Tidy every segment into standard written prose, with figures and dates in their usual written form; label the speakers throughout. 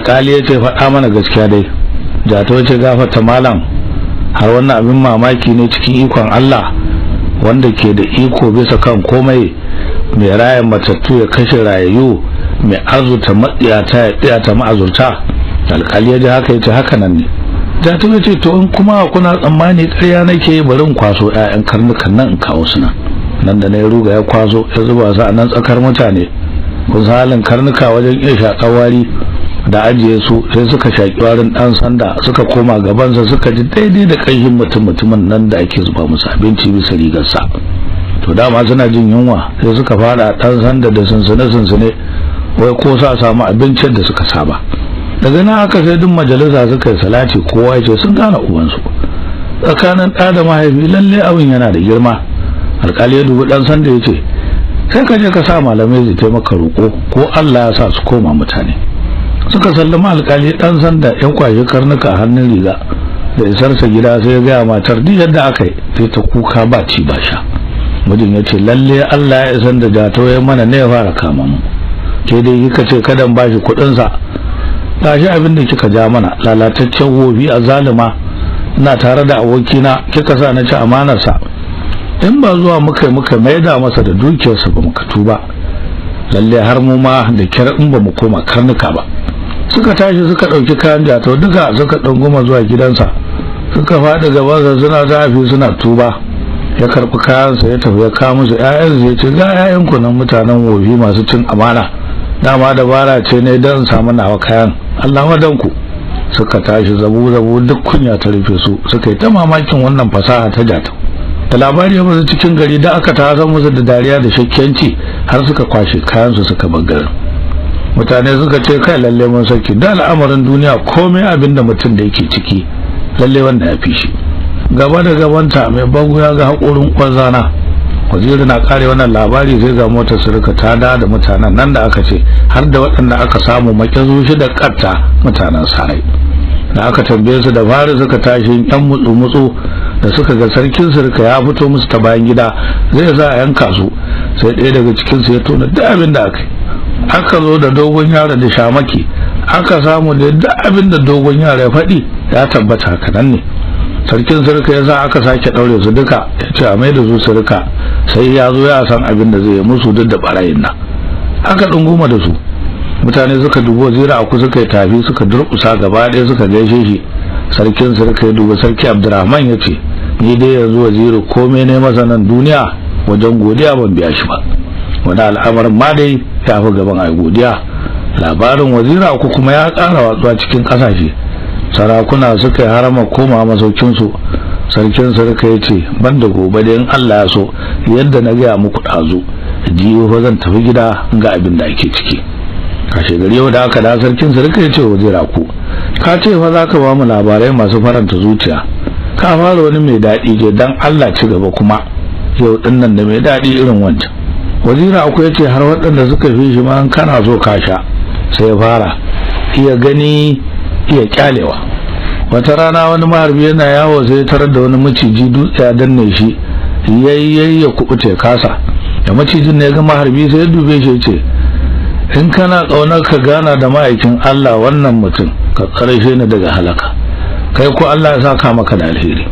Speaker 1: Alƙali ya ce faɗa mana gaskiya dai. Jatau ce gafarta malam, har wannan abin mamaki ne cikin ikon Allah wanda ke da iko bisa kan komai, mai raya matattu ya kashe rayayyu, mai arzuta matsiyata ya tsiyata ma'azurta. Alƙali ya ji haka ya ce haka nan ne. Jatau ya ce to in kuma kuna tsammani ƙarya nake, bari in kwaso 'ya'yan karnukan nan in kawo su nan. Nan da na ya ruga ya kwaso ya zuba su a nan tsakar mutane. Kun san halin karnuka wajen iya shaƙar wari da ajiye su, sai suka shaƙi warin ɗan sanda suka koma gabansa suka ji daidai da ƙanshin mutumin nan da ake zuba musu abinci bisa rigarsa. To dama suna jin yunwa, sai suka fada ɗan sanda da sunsune wai ko sa samu abincin da suka saba. Daga nan aka sai duk majalisa suka yi salati, kowa ya ce sun gane ubansu. Tsakanin ɗa da mahaifi lalle abin yana da girma. Alƙali ya dubi ɗan sanda ya ce sai ka je ka sa malamai su taimaka roƙo ko Allah ya sa su koma mutane. Suka sallama alƙali. Ɗan sanda ya kwashi karnuka a hannun riga da isarsa gida sai ya gaya matar duk yadda aka yi, sai ta kuka ba ci ba sha. Mijin ya ce lalle Allah ya isan da Jatau ya mana ne ya fara kama mu, ke dai kika ce kadan ba shi kuɗinsa, gashi abin da kika ja mana lalataccen wofi a zalima, ina tare da abokina kika sa na ci amanarsa, in ba zuwa muka maida masa da dukiyarsa ba muka tuba, lalle har mu ma da kyar in ba mu koma karnuka ba. Suka tashi suka dauki kayan Jatau duka suka dunguma zuwa gidansa, suka faɗi gabansa suna zafi suna tuba. Ya karɓi kayansa ya tafi ya kawo musu ƴaƴansa ya ce ga ƴaƴanku nan mutanen wofi masu cin amana, dama dabara ce ne don samu nawa kayan, Allah wadanku. Suka tashi zabu zabu duk kunya ta rufe su, suka yi ta mamakin wannan fasaha ta Jatau. Da labari ya bazu cikin gari da aka tasa musu da dariya da shakkiyanci har suka kwashe kayansu suka bar garin. Mutane suka ce kai lalle mun saki da al'amarin duniya, komai abin da mutum da yake ciki lalle wanda ya fi shi. Gaba da gabanta mai bango ya ga haƙorin ƙwazana. Waziri na kare wannan labari sai ga motar surka ta da mutanen nan da aka ce har da waɗanda aka samu maƙyazo shi da ƙatta mutanen sarai. Da aka tambaye su da fari suka tashi yan mutsu mutsu da suka ga sarkin surka ya fito musu ta bayan gida zai za a yanka su, sai ɗaya daga cikin su ya tona duk abin da aka yi. Aka zo da dogon yaro da shamaki, aka samu da duk abin da dogon yaro ya faɗi ya tabbata haka nan ne. Sarkin surka ya sa aka sake ɗaure su duka, ya ce a mai da su surka sai ya zo ya san abin da zai yi musu duk da barayin nan. Aka ɗunguma da su. Mutane suka dubo Waziri Aku suka yi tafi suka durƙusa gaba ɗaya suka gaishe shi. Sarkin surka ya duba sarki Abdurrahman ya ce ni dai yanzu waziri komai ne masa nan duniya wajen godiya ban biya shi ba, wani al'amarin ma dai ya fi gaban ai godiya. Labarin Waziri Aku kuma ya ƙara watsuwa cikin ƙasashe. Sarakuna suka yi harama koma masaukinsu. Sarkin sarka ya ce banda gobe da in Allah ya so yadda na gaya muku ɗazu, jiyo fa zan tafi gida ga abin da ake ciki. Kashe gari yau da aka da sarkin sarka ya ce Waziri Aku ka ce fa za ka ba mu labarai masu faranta zuciya, ka fara wani mai daɗi je dan Allah ci gaba kuma yau ɗin nan da mai daɗi irin wancan. Waziri Aku ya ce har waɗanda suka fi shi ma kana so ka sha. Sai ya fara iya gani iya kyalewa. Wata rana wani maharbi yana yawo sai tarar da wani maciji dutse ya danne shi yayyayi ya kubuce kasa. Da macijin ne ya ga maharbi sai ya dube shi ya ce in kana kaunar ka gana da ma'aikin Allah wannan mutum ka karshe ni daga halaka, kai ko Allah ya saka maka da alheri.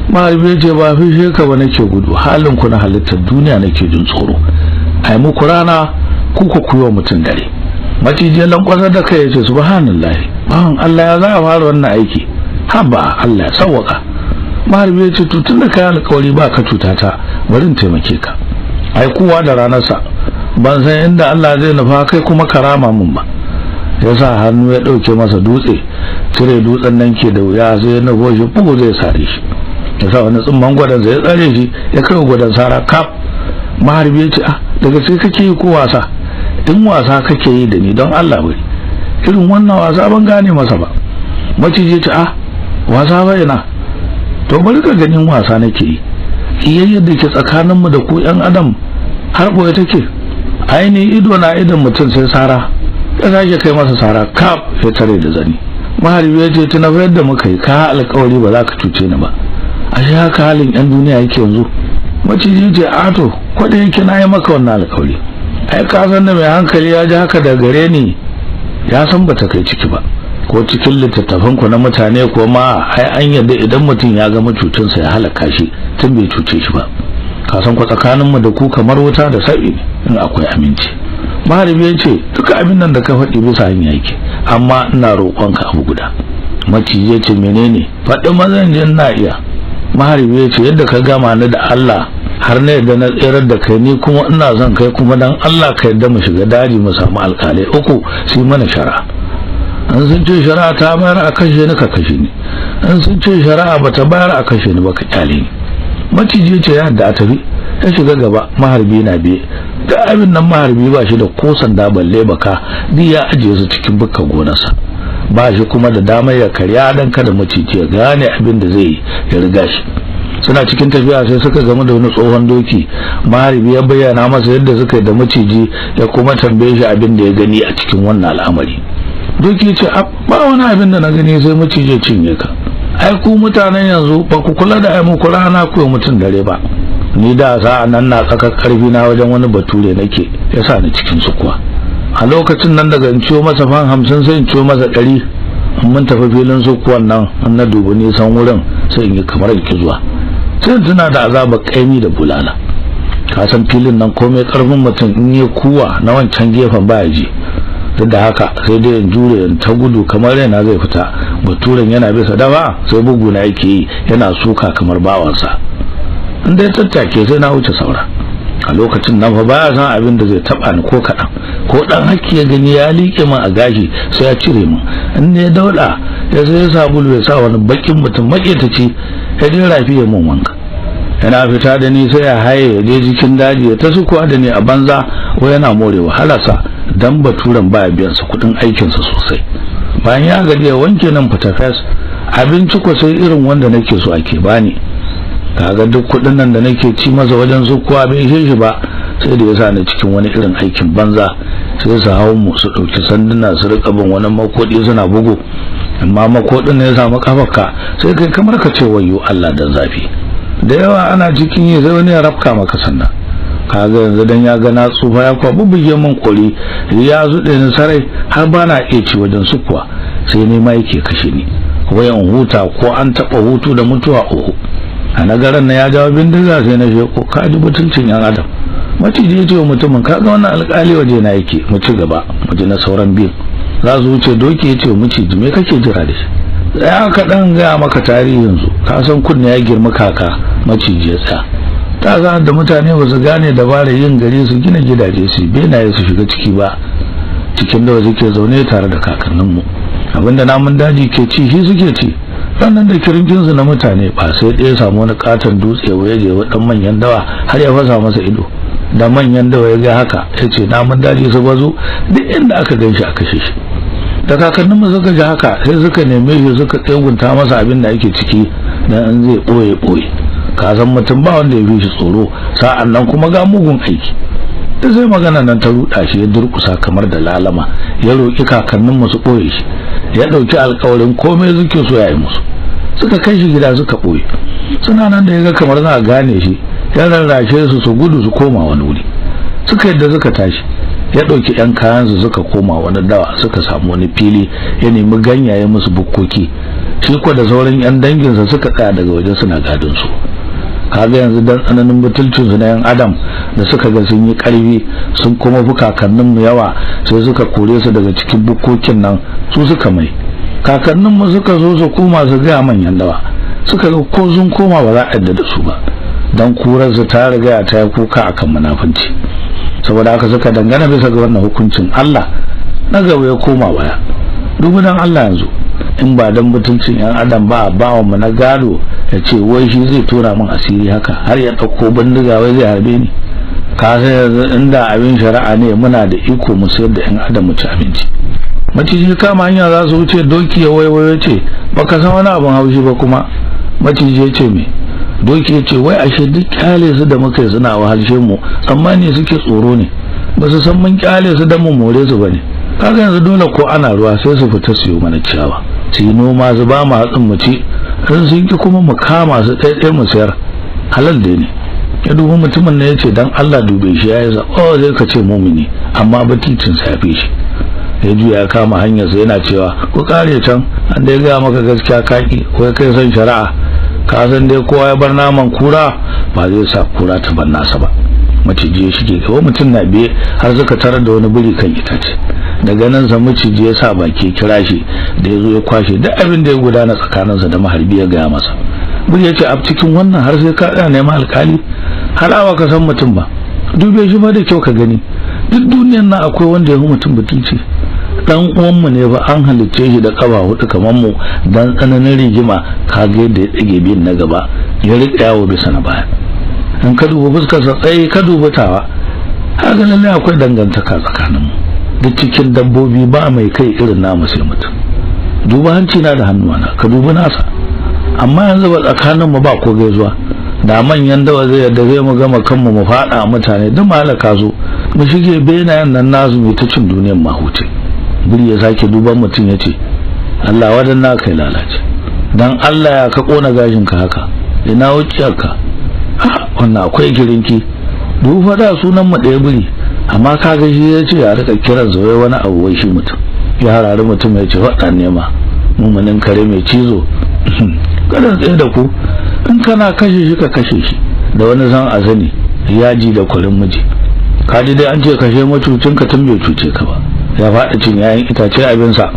Speaker 1: Maharbi ya ce ba fishe ka ba nake gudu, halin ku na halittar duniya nake jin tsoro, ai muku rana ku ku kuwa mutum dare. Maciji lankwasar da kai ya ce subhanallahi, bawan Allah ya za a fara wannan aiki, haba Allah ya sawwaka. Maharbi ya ce to tun da kai alƙawari ba ka cuta ta bari in taimake ka, ai kowa da ranarsa, ban san inda Allah zai nufa kai kuma karama mun ba. Ya sa hannu ya ɗauke masa dutse, cire dutsen nan ke da wuya sai ya nufo shi bugu zai sare shi. Ya sa wani tsumman gwadon ya tsare shi ya kai gwadon sara kaf. Maharbi ya ce ah daga sai kake yi ko wasa? In wasa kake yi da ni don Allah bari, irin wannan wasa ban gane masa ba. Maciji ya ce ah wasa ba ina, to bari ka ganin wasa nake yi, iyayyar da ke tsakaninmu da ku yan adam har boye take, aini ido na idan mutum sai sara. Ya sake kai masa sara kaf ya tare da zani. Maharbi ya ce tuna fa yadda muka yi ka alƙawari ba za ka cuce ni ba, ashe haka halin yan duniya yake yanzu. Maciji ce ato ko da yake na yi maka wannan alƙawari, ai ka san da mai hankali ya ji haka da gare ni ya san bata kai ciki ba. Ko cikin littattafan ku na mutane ko ma ai an yarda idan mutum ya ga macucinsa ya halaka shi tun bai cuce shi ba. Ka san ku tsakanin mu da ku kamar wuta da sabi ne in akwai aminci. Maharbi ya ce duka abin nan da ka faɗi bisa hanya yake, amma ina roƙonka abu guda. Maciji ya ce menene? Faɗi mazan jin na iya. Maharbi ya ce yadda ka gama ni da Allah har na yadda na tsirar da kai, ni kuma ina son kai kuma dan Allah ka yadda mu shiga daji mu samu alƙalai uku su mana shari'a. In sun ce shari'a ta bayar a kashe ni ka kashe ni, in sun ce shari'a bata bayar a kashe ni ba ka kyale ni. Maciji ya ce ya yadda a tafi. Ya shiga gaba, maharbi na biye. Da abin nan maharbi ba shi da ko sanda balle baka, duk ya ajiye su cikin bukka gonarsa. Ba shi kuma da damar ya karya dan kada maciji ya gane abin da zai yi ya riga shi. Suna cikin tafiya sai suka gamu da wani tsohon doki. Maharbi ya bayyana masa yadda suka yi da maciji, ya kuma tambaye shi abin da ya gani a cikin wannan al'amari. Doki ce ba wani abin da na gani sai maciji ya cinye ka. Ai ku mutanen yanzu ba ku kula da ai muku rana ku mutum dare ba. Ni da sa'a nan na tsakar karfi na wajen wani bature nake ya sa ni cikin su kuwa. A lokacin nan daga in ciyo masa fan 50 sai in ciyo masa 100. Mun tafi filin su kuwan nan an na dubi nisan wurin sai in yi kamar in ki zuwa. Sai tuna da azabar kaimi da bulala. Ka san filin nan komai karfin mutum in yi kuwa na wancan gefen baya ji. Duk da haka sai dai in jure in ta gudu kamar raina zai fita. Baturen yana bisa dawa sai bugu na yake yi yana suka kamar bawansa. In dai tattake sai na wuce saura. A lokacin nan fa baya san abin da zai taba ni ko kadan. Ko dan hakki ya gani ya liƙe min a gashi sai ya cire min. In ne dauda ya sai sabulu ya sa wani bakin mutum maketaci ya je rafi ya mun wanka. Yana fita da ni sai ya haye ya je cikin daji ya ta sukuwa da ni a banza, wai yana more wahalarsa dan baturen baya biyan sa kudin aikin sa sosai. Bayan ya gaji ya wanke nan fita fes, abinci ko sai irin wanda nake so ake bani. Kaga duk kudin nan da nake ci masa wajen sukuwa bai ishe shi ba, sai da ya sa ni cikin wani irin aikin banza. Sai su hawo mu su dauki sanduna su rika bin wani makodi suna bugu, amma makodin ne ya samu kafarka sai kai kamar ka ce wayyo Allah dan zafi. Da yawa ana cikin yi sai wani ya rafka maka sanda. Kaga yanzu dan ya ga na tsufa ya kwa bubbuge min kori ya zude ni sarai har bana iya ci wajen sukuwa, sai ne ma yake kashe ni. Wayan huta ko an taba hutu da mutuwa oho. A nagaran na ya jawo bindiga sai na sheko. Ka ji mutuncin yan adam. Maciji ya ce wa mutumin kaga wannan alƙali waje na yake, mu ci gaba mu ji na sauran biyu za su wuce. Doki ya ce maciji me kake jira da shi? Tsaya ka dan ga maka tarihin su, ka san kunne ya girma kaka. Maciji ya tsaya. Ta ga da mutane ba su gane dabarar yin gari su gina gidaje su benaye su shiga ciki ba, cikin da suke zaune tare da kakanninmu. Abinda namun daji ke ci shi suke ci. Sannan da kirinkinsu na mutane ba sai ɗaya samu wani katon dutse waye je wadan manyan dawa har ya fasa masa ido. Da manyan dawa ya ga haka ya ce namun daji su bazo duk inda aka gan shi a kashe shi. Da kakanninmu suka ji haka sai suka neme shi suka tsegunta masa abin da ake ciki dan in zai boye boye. Ka san mutum ba wanda ya fi shi tsoro, sa'an nan kuma ga mugun aiki. Da sai magana nan ta ruɗa shi ya durƙusa kamar da lalama ya roki kakanninmu su boye shi. Ya dauki alƙawarin komai suke so yayi musu. Suka kai shi gida suka boye. Suna nan da yaga kamar za a gane shi ya rarrashe su su gudu su koma wani wuri. Suka yadda suka tashi. Ya dauki ɗan kayan su suka koma wani dawa suka samu wani fili ya nemi ganyaye musu bukkoki. Shi ko da sauran yan danginsa suka tsaya daga waje suna gadin su. Kaga yanzu dan tsananin butulcin su na yan adam da suka ga sun yi karfi sun kuma fi kakannin mu yawa sai suka kore su daga cikin bukkokin nan su suka mai. Kakannin mu suka zo su koma su ga manyan dawa. Suka ga ko sun koma ba za a yadda da su ba dan kurar su ta riga ta yi kuka akan munafunci. Saboda haka suka dangana bisa ga wannan hukuncin Allah na gaba ya koma baya. Dubu dan Allah yanzu in ba dan mutuncin yan adam ba bawan mu na gado ya ce wai shi zai tura min asiri haka har ya dauko bindiga wai zai harbe ni. Ka sai yanzu inda abin shari'a ne muna da iko mu sayar da yan adam mu ci abinci. Maciji kama hanya za su wuce doki ya waiwayo ce baka san wani abin haushi ba kuma. Maciji ya ce me? Doki ya ce wai ashe duk kyale su da muka yi suna wahalshe mu tsammani suke tsoro ne, ba su san mun kyale su dan mu more su bane. Kaga yanzu dole ko ana ruwa sai su fita su yi mana ciyawa su yi noma su ba mu hatsin mu ci, in sun ki kuma mu kama su ɗaiɗai mu sayar halal dai ne. Ya dubi mutumin ne ya ce dan Allah dube shi ya yi za oh zai ka ce mumini amma batincin sa ya fi shi. Ya juya ya kama hanyarsa yana cewa ku kare can, an dai gaya maka gaskiya kaki, wai kai san shari'a, ka san dai kowa ya bar naman kura ba zai sa kura ta bar nasa ba. Maciji ya shige gaba, mutum na biye har suka tarar da wani biri kan itace. Daga nan sa maciji ya sa baki kira shi, da ya zo ya kwashe duk abin da ya gudana tsakaninsa da maharbi ya gaya masa. Biri ya ce a cikin wannan har sai ka tsaya neman alkali, har awa ka san mutum ba, dube shi ba da kyau ka gani, duk duniyar nan akwai wanda ya fi mutum butulci. Dan uwanmu ne ba, an halicce shi da kafa hudu kamar mu, dan tsananin rigima kaga yadda ya tsige biyan na gaba ya riƙa yawo bisa na baya. In ka duba fuskar sa tsaye ka duba tawa, haka lalle akwai dangantaka tsakanin mu. Duk cikin dabbobi ba mai kai irin namu sai mutum. Duba hanci na da hannuwana, ka duba nasa, amma yanzu ba tsakanin mu ba ko gaisuwa. Da manyan dawa zai yadda zai mu gama kanmu mu fada mutane duk malaka zo mu shige benayen nan nasu mu ta cin duniyar mahuce. Biri ya sake duban mutum ya ce Allah wadanna kai lalace, dan Allah ya ka kona gashin ka haka, ina wuciyarka, wannan akwai kirinki, duba da sunan mu ɗaya biri, amma kaga shi ya ce ya rika kiran zoye wani abu wai shi mutum. Ya harari mutum ya ce faɗa nema mummunin kare mai cizo, kada tsaye da ku, in kana kashe shi ka kashe shi da wani san a sani yaji da kwarin miji. Kaji dai an ce kashe macucin ka tun bai cuce ka ba. Ya faɗi cin yayin itace abinsa.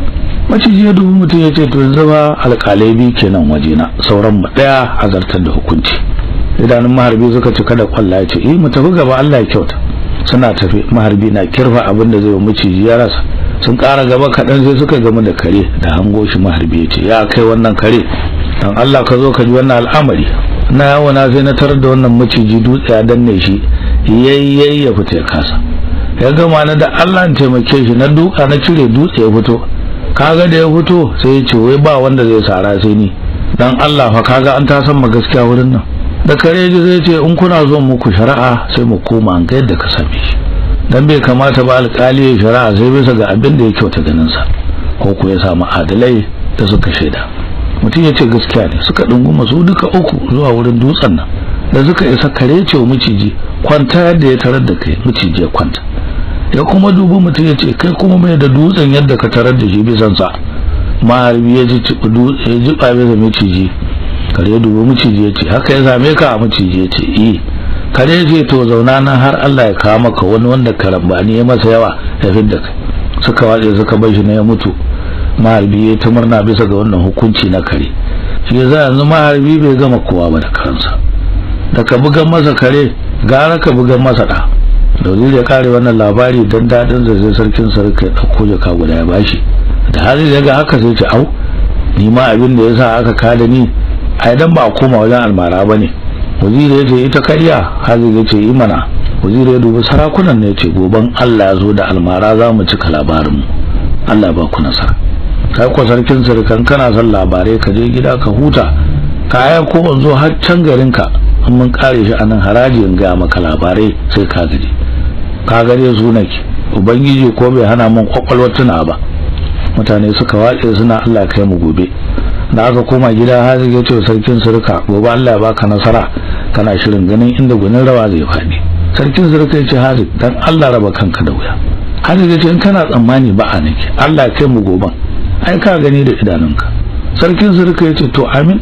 Speaker 1: Maciji ya dubi mutum ya ce to yanzu ba alƙalai biyu kenan wajena, sauran mu ɗaya a zartar da hukunci. Idanun maharbi suka cika da kwalla, ya ce eh mu tafi gaba, Allah ya kyauta. Suna tafi, maharbi na kirfa abin da zai wa maciji ya rasa. Sun ƙara gaba kaɗan sai suka gamu da kare, da hango shi maharbi ya ce ya kai wannan kare, dan Allah ka zo ka ji wannan al'amari. Na yawo na sai na tarar da wannan maciji dutse ya danne shi, yayyayi ya fita ya kasa. Ya gama na da Allah in taimake shi, na duka na cire dutse ya fito. Kaga da ya fito sai ya ce wai ba wanda zai sara sai ni, dan Allah fa kaga an ta san ma gaskiya wurin nan. Da kare ji zai ce in kuna zo muku shari'a sai mu koma an ga yadda ka same shi, dan bai kamata ba alƙali ya shari'a sai bisa ga abin da ya kyauta ganin sa, ko ko ya samu adalai da suka shaida. Mutum ya ce gaskiya ne. Suka dunguma su duka uku zuwa wurin dutsen nan. Da suka isa kare ce wa maciji kwanta yadda ya tarar da kai. Maciji ya kwanta. Ya kuma dubi mutum ya ce kai kuma mai da dutsen yadda ka tarar da shi bisan sa. Maharbi ya ji dutse ya jiba bisa maciji. Kare dubi maciji ya ce haka ya same ka? Maciji ya ce eh. Kare ya ce to zauna nan har Allah ya kawo maka wani wanda karambani ya masa yawa ya fidda kai. Suka waje suka bar shi ne ya mutu. Maharbi ya ta murna bisa ga wannan hukunci na kare. Shi yasa yanzu maharbi bai gama kowa ba da karansa. Da ka bugan masa kare gara ka bugan masa da. Dauri ya kare wannan labari dan dadin zai sarkin sarki ya dauko jaka guda ya bashi. Da hali ya ga haka sai ce au, ni ma abin da yasa aka kada ni ai dan ba a koma wajen almara bane. Waziri ya ce ita kariya. Hazi ya ce imana. Waziri ya dubi sarakunan ne ya ce goban Allah ya zo da almara za mu cika labarin mu. Allah ba ku nasara. Kai ko sarkin sarkan kana son labarai ka je gida ka huta, ka aya ko in zo har can garin ka in mun kare shi anan haraji in ga maka labarai sai ka gaji. Ka gare su nake ubangiji ko bai hana mun kwakwalwar tuna ba. Mutane suka wace suna Allah kai mu gobe. Da aka koma gida Hazi ya ce sarkin sarka gobe Allah ya baka nasara, kana shirin ganin inda gunin rawa zai fadi. Sarkin sarka ya ce Hazi dan Allah raba kanka da wuya. Hazi ya ce in kana tsammani ba a nake, Allah kai mu goben, ai ka gani da idanunka. Sarkin sarka ya ce to amin.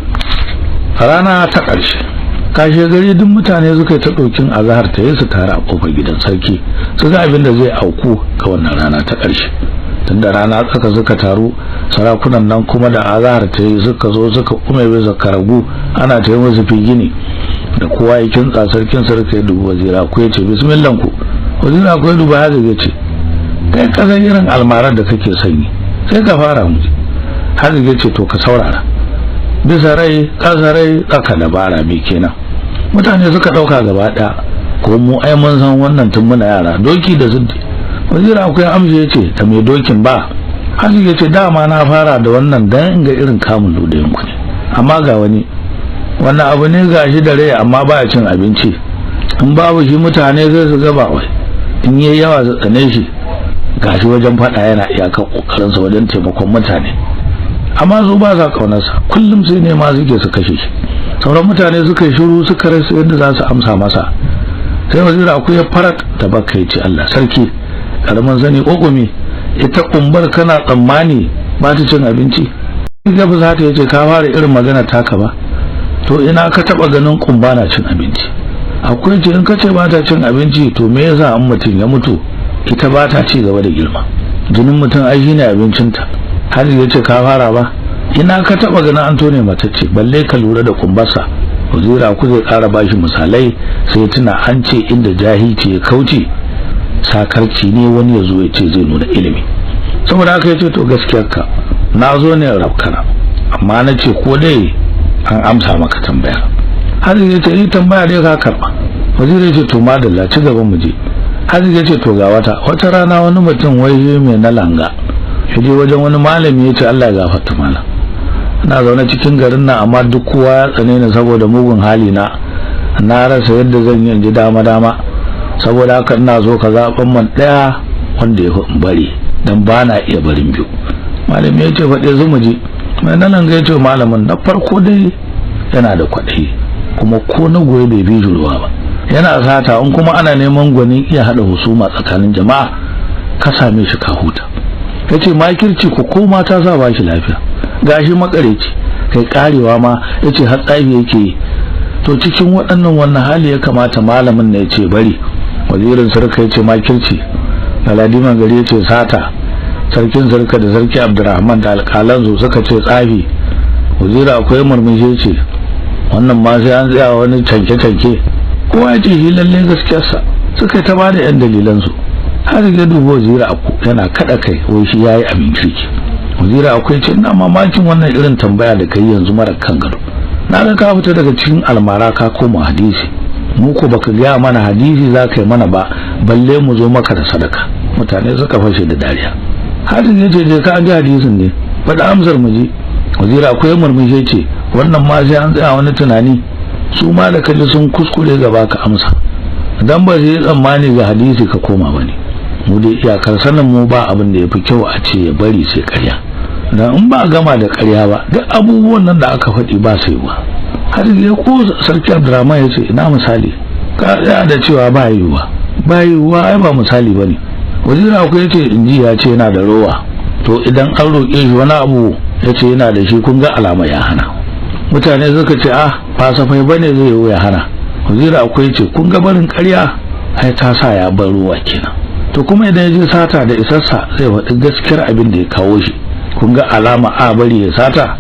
Speaker 1: Rana ta ƙarshe kashe gari duk mutane suka ta ɗaukin azahar ta yi su tare a kofar gidan sarki su ga abin da zai auku ga wannan rana ta ƙarshe. Tunda rana tsaka suka taru, sarakunan nan kuma da azahar ta yi suka zo suka ume bisa karagu ana ta yi musu figini. Da kowa ya kintsa sarkin sarki ya dubi wazira ku ya ce bismillah ku. Wazira ku ya dubi Hazi ya ce kai ka san irin almarar da kake sanyi sai ka fara mu. Hazi ya ce to ka saurara, bisa rai kasa rai tsaka dabara me kenan. Mutane suka dauka gaba daya, ko mu ai mun san wannan tun muna yara, doki da siddi. Wazira akwai amsa yace ta mai dokin ba. Hazi yace dama na fara da wannan dan in ga irin kamun ludayin ku ne, amma ga wani wannan abu ne gashi da rai amma baya cin abinci, in babu shi mutane sai su ga ba wai, in yayi yawa su tsane shi, gashi wajen fada yana iyakar kokarin sa wajen taimakon mutane, amma su ba sa kaunarsa, kullum sai ne ma suke su kashe shi. Sauran mutane suka yi shiru suka rasa yadda za su amsa masa. Sai wazira akwai ya farat da baka yace Allah sarki, karamin sani kokumi Ita kumbar kana tsammani ba ta cin abinci? Ya fusata yace ka fara irin magana taka ba. To ina ka taba ganin kumba na cin abinci? Akwai ce in ka ce ba ta cin abinci, to me yasa an mutum ya mutu ita ba ta ci gaba da girma? Jinin mutum ai shine abincinta. Har yace ka fara ba. Ina ka taba ganin an tone matacce, balle ka lura da kumbarsa? Wazira ku zai ƙara bashi misalai, sai tuna an ce inda jahilci ya kauce sakarci ne, wani ya zo ya ce zai nuna ilimi. Saboda haka yace to gaskiyarka, na zo ne rabkana, amma na ce ko dai an amsa maka tambaya. Har yace ni tambaya dai ka karba. Waziri yace to madalla, ci gaban mu je. Har yace to ga wata rana wani mutum wai mai na langa ya je wajen wani malami yace Allah ya gafarta malam, ina zaune cikin garin nan amma duk kowa ya tsane ni saboda mugun hali na, na rasa yadda zan yi in ji dama dama, saboda haka ina zo ka zaban man daya wanda ya fi bari dan bana iya barin biyu. Malami yace faɗe zu mu je. Mai nan ga yace malamin na farko dai yana da kwaɗayi, kuma ko na goye bai bi ruwa ba, yana sata, in kuma ana neman gwanin iya hada husuma tsakanin jama'a ka same shi ka huta. Yace makirci ko ko mata za ba shi lafiya, gashi makareci kai karewa ma yace har tsafi yake. To cikin waɗannan wannan hali ya kamata malamin ne yace bari. Wazirin sarka yace makirci, Galadiman gari yace sata, sarkin sarka da sarki Abdurrahman da alƙalan su suka ce tsafi. Wazira akwai murmushi yace wannan ma sai an tsaya wani canke-canke. Kowa yace shi lalle gaskiyarsa, suka ta bada yan dalilan su. Har ya dubo wazira aku yana kada kai wai shi yayi abin kirki. Wazira akwai ce ina mamakin wannan irin tambaya da kai yanzu mara kan gado. Na ga ka fita daga cikin almara ka koma hadisi, mu ko baka ga mana hadisi za ka yi mana ba, balle mu zo maka da sadaka. Mutane suka fashe da dariya. Hadin yace je ka ji hadisin ne, faɗa amsar mu ji. Wazira akwai murmushi ce wannan ma sai an tsaya wani tunani, su ma da kaji sun kuskure gaba ka amsa, dan ba zai tsammani ga hadisi ka koma bane. Mu dai iyakar sanin mu ba abin da yafi kyau a ce ya bari sai ƙarya, dan in ba gama da ƙarya ba duk abubuwan nan da aka faɗi ba sai ba. Har ya ko sarki Abdurrahman yace ina misali, ka tsaya da cewa ba yiwuwa ba yiwuwa, ai ba misali bane. Wazira akwai yace inji ya ce yana da rowa, to idan an roke shi wani abu yace yana da shi, kun ga alama ya hana. Mutane suka ce ah ba safai bane zai yi ya hana. Wazira akwai yace kun ga barin ƙarya ai ta sa ya bar ruwa kenan. To kuma idan ya je sata da isarsa zai faɗi gaskiyar abin da ya kawo shi, kun ga alama a bari ya sata.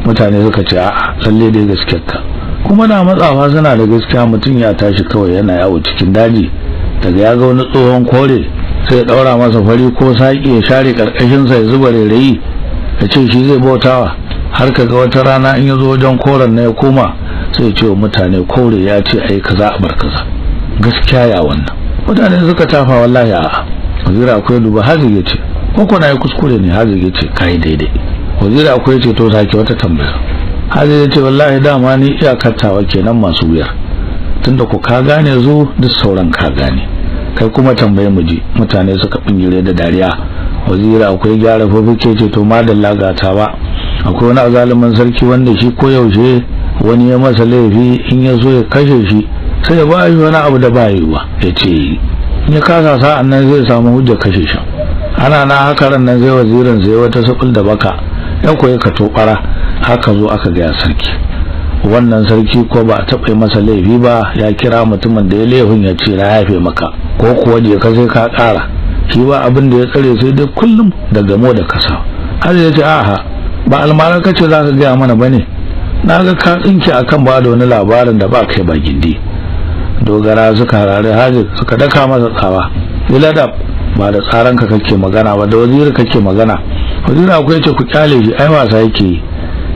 Speaker 1: Mutane suka ce a'a lalle dai gaskiyarka. Kuma da matsawa suna da gaskiya, mutum ya tashi kawai yana yawo cikin daji, daga ya ga wani tsohon kore sai ya daura masa fari ko saki ya share karkashin sa ya zuba rairayi ya ce shi zai bautawa. Har kaga wata rana in yazo wajen koren na ya koma sai ya ce wa mutane kore ya ce ai kaza a bar kaza. Gaskiya ya wannan. Mutane suka tafa wallahi a'a. Wazira akwai duba hazi yace ko na yi kuskure ne. Hazi yace kai daidai. Wazira akwai yace to sake wata tambaya. Hazi yace wallahi dama ni iyakar kenan masu wuyar, tunda ku ka gane zo duk sauran ka gane, kai kuma tambaye mu ji. Mutane suka bingire da dariya. Wazira akwai gyara fufuke ce to madalla gata ba. Akwai wani azalimin sarki wanda shi koyaushe wani ya masa laifi in ya so ya kashe shi sai ya ba shi wani abu da ba yiwuwa, ya ce in ya kasa sa'an nan zai samu hujja kashe shi. Ana na haka ran nan zai wazirin sai wata sukul da baka ya koyi ka tobara, haka zo aka ga sarki. Wannan sarki ko ba taɓa masa laifi ba, ya kira mutumin da ya laifin ya ce na yafe maka ko kuwa je ka sai ka ƙara. Shi ba abin da ya tsare sai dai kullum da gamo da kasa. Har ya ce a'a ba almara kace za ka gaya mana bane, na ga ka tsinke akan ba da wani labarin da ba kai ba gindi. Dogara suka harare haji suka daka masa tsawa. Iladab ba da tsaranka kake magana ba, da waziri kake magana. Waziri akwai ce ku kyale shi ai wasa yake.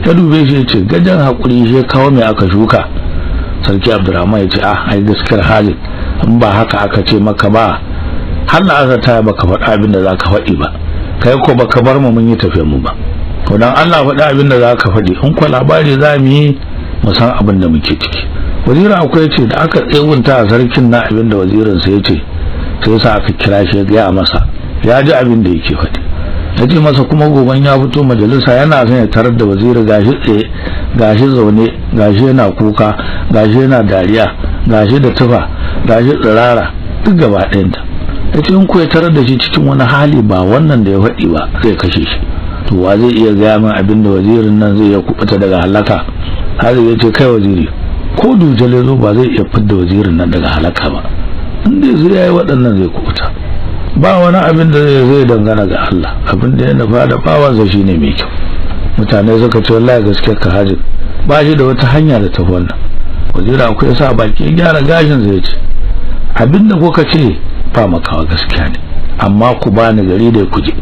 Speaker 1: Ya dube shi yace gajan hakuri shi kawo mai aka shuka. Sarki Abdurrahman yace ah ai gaskiyar haji, in ba haka aka ce maka ba har na azata baka faɗa abin da zaka faɗi ba, kai ko baka bar mu mun yi tafiyar mu ba. To dan Allah faɗa abin da zaka faɗi, in ko labari za mu yi mu san abin da muke ciki. Waziri akwai yace da aka tsewunta a sarkin na abin da wazirin sa yace, sai sa aka kira shi ya gaya masa ya ji abin da yake faɗi. Yace masa kuma goban ya fito majalisa yana son ya tarar da waziri gashi tsaye gashi zaune gashi yana kuka gashi yana dariya gashi da tufa gashi tsirara duk gaba ɗayanta. Yace in ku ya tarar da shi cikin wani hali ba wannan da ya faɗi ba zai kashe shi. To wa zai iya gaya min abin da wazirin nan zai ya kubuta daga halaka? Haziq ya ce kai waziri, ko dujale zo ba zai iya fidda wazirin nan daga halaka ba, inda zai yayi waɗannan zai kubuta. Ba wani abin da zai dangana ga Allah, abin da ya nufa da bawansa shine mai kyau. Mutane suka ce wallahi gaskiyar ka Haziq, ba shi da wata hanya da ta wannan. Wazira akwai sa baki gyara gashin zai ce abin da kuka ce ba makawa gaskiya ne, amma ku bani gari da ku je.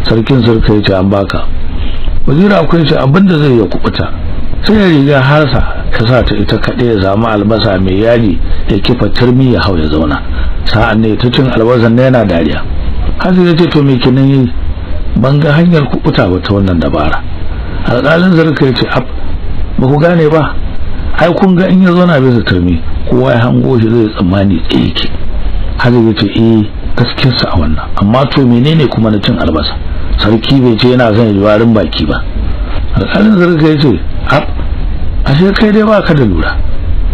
Speaker 1: Sarkin sarka ya ce an baka. Wazira akwai ce abin da zai ya kubuta, sai ya riga harsa ya sa ta ita kaɗai, ya samu albasa mai yaji ya kifa turmi ya hau ya zauna. Sa'an ne ta cin albasan ne yana dariya. Haziq ya ce to me kenan yi, ban ga hanyar kubuta ba ta wannan dabara. Alƙalin sarka ya ce ab, ba ku gane ba, ai kun ga in ya zauna bisa turmi kowa ya hango shi zai tsammani tsaye yake. Haziq ya ce eh gaskiyarsa a wannan, amma to menene kuma na cin albasa? Sarki bai ce yana son warin baki ba. Alƙalin sarki ya ce ab, ashe kai dai baka da lura,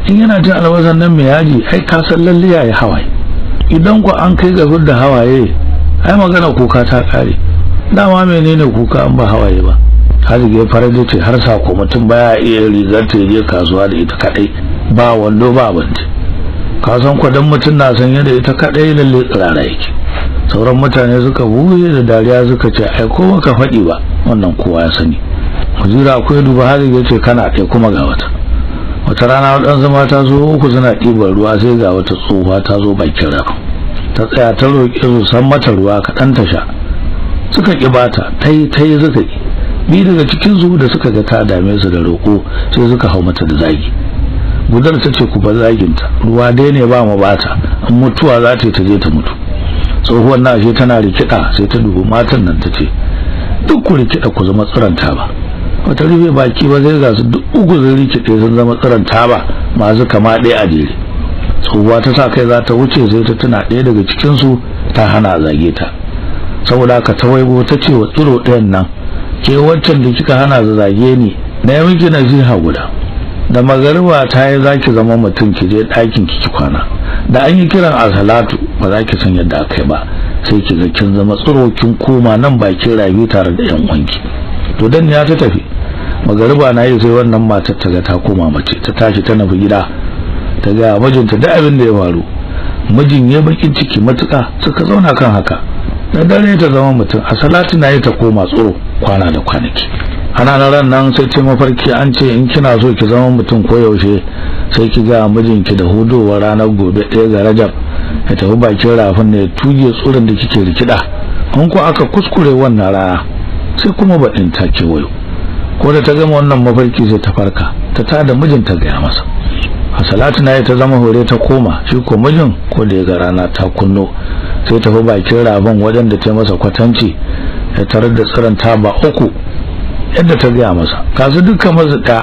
Speaker 1: in yana cin albasan nan mai yaji ai ka san lalle yayi hawaye. Idan ku an kai ga da hawaye ai magana kuka ta kare, dama menene kuka an ba hawaye ba. Haziq ya fara ce har sako mutum baya iya rigar ta je kasuwa da ita kadai, ba wando ba abinci. Ka san ku dan mutum na sanye da ita kadai lalle tsirara yake. Sauran mutane suka buye da dariya suka ce ai ko baka faɗi ba wannan kowa ya sani. Wazira akwai duba Haziq ya ce kana ɗaya kuma ga wata. Wata rana waɗansu mata su uku suna ɗiban ruwa, sai ga wata tsohuwa ta zo bakin rafin, ta tsaya ta roƙe su san mata ruwa kaɗan ta sha. Suka ƙi bata, tai tai suka ƙi. Bi daga cikin su da suka ga ta dame su da roƙo sai suka hau mata da zagi. Gudar ta ce ku bar zaginta, ruwa dai ne ba mu bata, in mutuwa za ta je ta mutu. Tsohuwar na ashe tana rikida, sai ta dubi matan nan ta ce duk ku rikida ku zama tsiranta ba. Wata rufe baki ba zai ga su duk uku sun rikide sun zama tsiranta ba masu kama ɗaya a jere. Tsohuwa ta sa kai za ta wuce sai ta tuna ɗaya daga cikin su ta hana zage ta, saboda haka ta waigo ta ce wa tsiro ɗayan nan, ke wancan da kika hana zage ni, na yi miki nasiha guda, da magariba ta yi zaki zama mutum ki je ɗakin ki kwana, da an yi kiran asalatu ba za ki san yadda aka yi ba, sai ki ga kin zama tsiro kin koma nan bakin rayu tare da yan uwanki. To dan ya ta tafi, magariba na yi sai wannan matar ta ga ta koma mace, ta tashi ta nufi gida ta ga mijinta da abin da ya faru. Mijin ya bakin ciki matuka, suka zauna kan haka. Da dare ta zama mutum, asalatu na yi ta koma tsiro kwana da kwanaki. Ana ran nan sai ce mafarki an ce in kina so ki zama mutum koyaushe sai ki ga mijinki da hudowar ranar gobe 1 ga Rajab ya tafi bakin rafin ne ya tuge tsurin da kike rikida. In ko aka kuskure wannan rana sai kuma baɗin ta kewayo. Ko da ta gama wannan mafarki sai ta farka ta tada mijinta gaya masa. Asalatu na ta zama hore ta koma, shi ko mijin ko da ya ga rana ta kunno sai tafi bakin rafin wajen da ta masa kwatanci, ya tarar da tsiran taba uku yadda ta gaya masa, kasu dukkan masu ɗaya.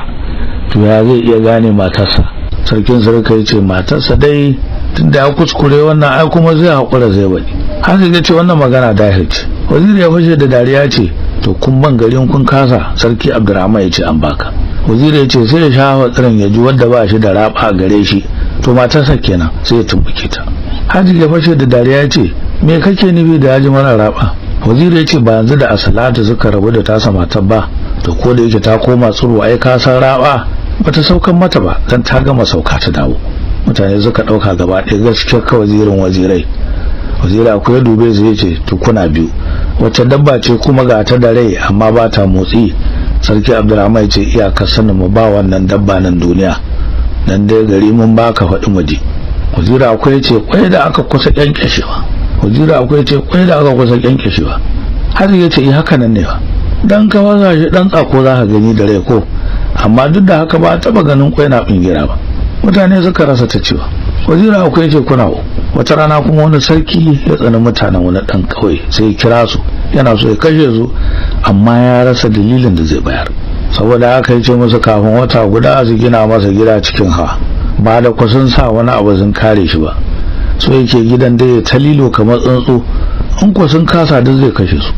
Speaker 1: To ya zai iya gane matarsa? Sarkin sarka ya ce matarsa dai tunda ya kuskure wannan ai kuma zai haƙura zai baɗi. Haka ya ce wannan magana dahil ce. Waziri ya fashe da dariya ce to kun ban garin kun kasa. Sarki Abdurrahman ya ce an baka. Waziri ya ce sai ya sha tsirin ya ji wanda ba shi da raba gare shi, to matarsa kenan, sai ya tumbuke ta. Haji ya fashe da dariya ya ce me kake nufi da yaji mara raba? Waziri ya ce ba yanzu da asalatu suka rabu da tasa matar ba, to ko da yake ta koma tsiro ai ka san raba bata saukan mata ba, dan ta gama sauka ta dawo. Mutane suka dauka gaba ɗaya gaskiya ka wazirin wazirai. Waziri akwai dube zai ce to kuna biyu, wacce dabba ce kuma ga ta da rai amma ba ta motsi? Sarki Abdurrahman ya ce iyakar sanin mu ba wannan dabba nan duniya, dan dai gari mun baka faɗi mu ji. Waziri akwai ce kwai da aka kusa kyankyashewa. Waziri akwai ce kwai da aka kusa kyankyashewa. Har ya ce eh haka nan ne ba, dan ka waza shi dan tsako za ka gani da rai ko, amma duk da haka ba taba ganin kwai na bingira ba. Mutane suka rasa ta cewa. Waziri akwai ce kuna wata rana kuma wani sarki ya tsani mutanen wani dan kauye sai ya kira su yana so ya kashe su, amma ya rasa dalilin da zai bayar. Saboda haka ya ce musu kafin wata guda su gina masa gida cikin hawa, ba da kusan sa wani abu sun kare shi ba, so yake gidan da ya talilo kamar tsuntsu, in ko sun kasa duk zai kashe su.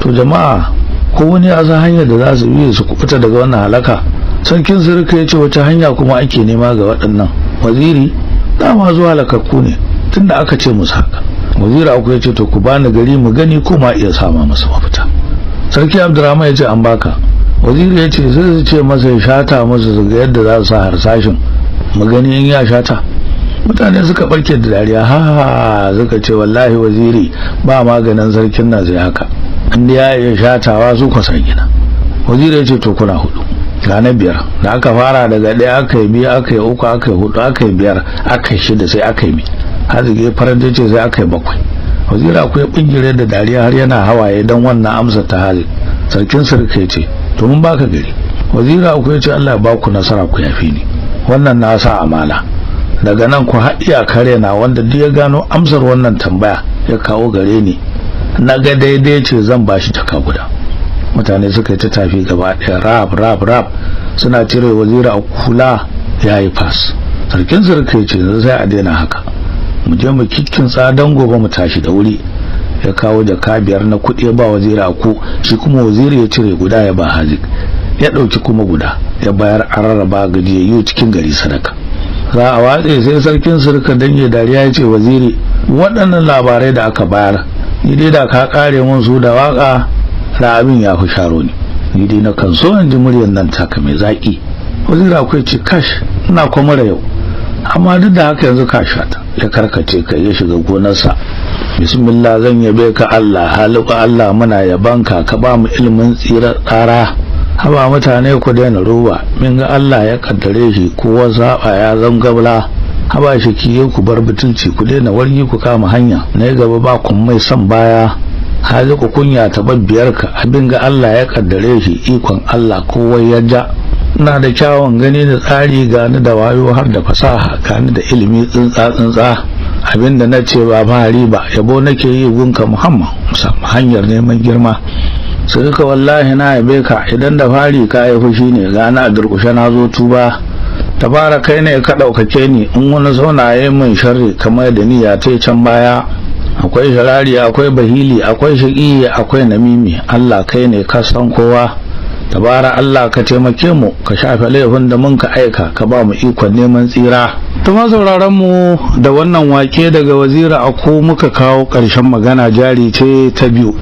Speaker 1: To jama'a ko wani ya san hanyar da za su bi su kubuta daga wannan halaka? Sarkin sirka ya ce wace hanya kuma ake nema ga waɗannan? Waziri dama zuwa halakakku ne tunda aka ce musu haka. Waziri Aku ya ce to ku bani gari mu gani ko ma iya sama masa mafita. Sarki Abdurrahman ya ce an baka. Waziri ya ce sai su ce masa ya shata masa su ga yadda za su sa harsashin mu gani in ya shata. Mutane suka barke da dariya, ha suka ce wallahi waziri ba maganin sarkin nan sai haka, inda ya iya shatawa su kwasa gina. Waziri ya ce to kuna hudu ga na biyar. Da aka fara daga ɗaya aka yi biyu aka yi uku aka yi hudu aka yi biyar aka yi shida sai aka yi mi hazige farar ce sai aka yi bakwai. Waziri akwai bingire da dariya har yana hawaye don wannan amsa ta hali. Sarkin sarki ce to mun baka gari. Waziri akwai ce Allah ya baku nasara ku yafi ni, wannan na sa amana. Daga nan ku haɗiya kare na wanda duk ya gano amsar wannan tambaya ya kawo gare ni, na ga daidai ce zan bashi jaka guda. Mutane suka yi ta tafi gaba ɗaya rap rap rap suna cire waziri a kula yayi fas. Sarkin sarki ce sai a daina haka, mu je mu kikkin tsadan gobe mu tashi da wuri. Ya kawo jaka biyar na kuɗi ya ba waziri aku, shi kuma waziri ya cire guda ya ba Hazik, ya ɗauki kuma guda ya bayar a rarraba gajiyayyu cikin gari sadaka. Za a watse sai sarkin surka dan ya dariya ya ce waziri waɗannan labarai da aka bayar ni dai da ka kare mun su da waka da abin ya fi sharo ni, ni dai na kan so in ji muryar nan taka mai zaki. Waziri akwai ce kash ina kwamara yau, amma duk da haka yanzu ka shata. Ya karkace kai ya shiga gonarsa. Bismillah zan yabe ka Allah halika Allah muna yabanka ka ba mu ilimin tsira tsara. Haba mutane ku daina ruwa, min ga Allah ya kaddare shi kowa zaba ya zangabla. Haba shi kiye ku bar butulci ku daina wargi ku kama hanya na gaba ba kun mai san baya. Haliku kunya ta babbiyarka abin ga Allah ya kaddare shi ikon Allah kowa ya ja. Ina da kyawun gani da tsari gani da wayo har da fasaha gani da ilimi tsuntsa tsuntsa. Abinda na ce ba fari ba yabo nake yi gunka Muhammad musamman hanyar neman girma. Sai ka wallahi na yabe ka idan da fari ka yi fushi ne gana a durkushe na zo tuba. Tabara kai ne ka daukake ni in wani zauna yayin min sharri kamar da niyya ta can baya. Akwai sharari akwai bahili akwai shaqi akwai namimi, Allah kai ne ka san kowa. Tabara Allah ka taimake mu ka shafe laifin da mun ka aika ka ba mu ikon neman tsira. To ma sauraron mu da wannan wake daga Waziri Aku muka kawo ƙarshen magana jari ce ta biyu.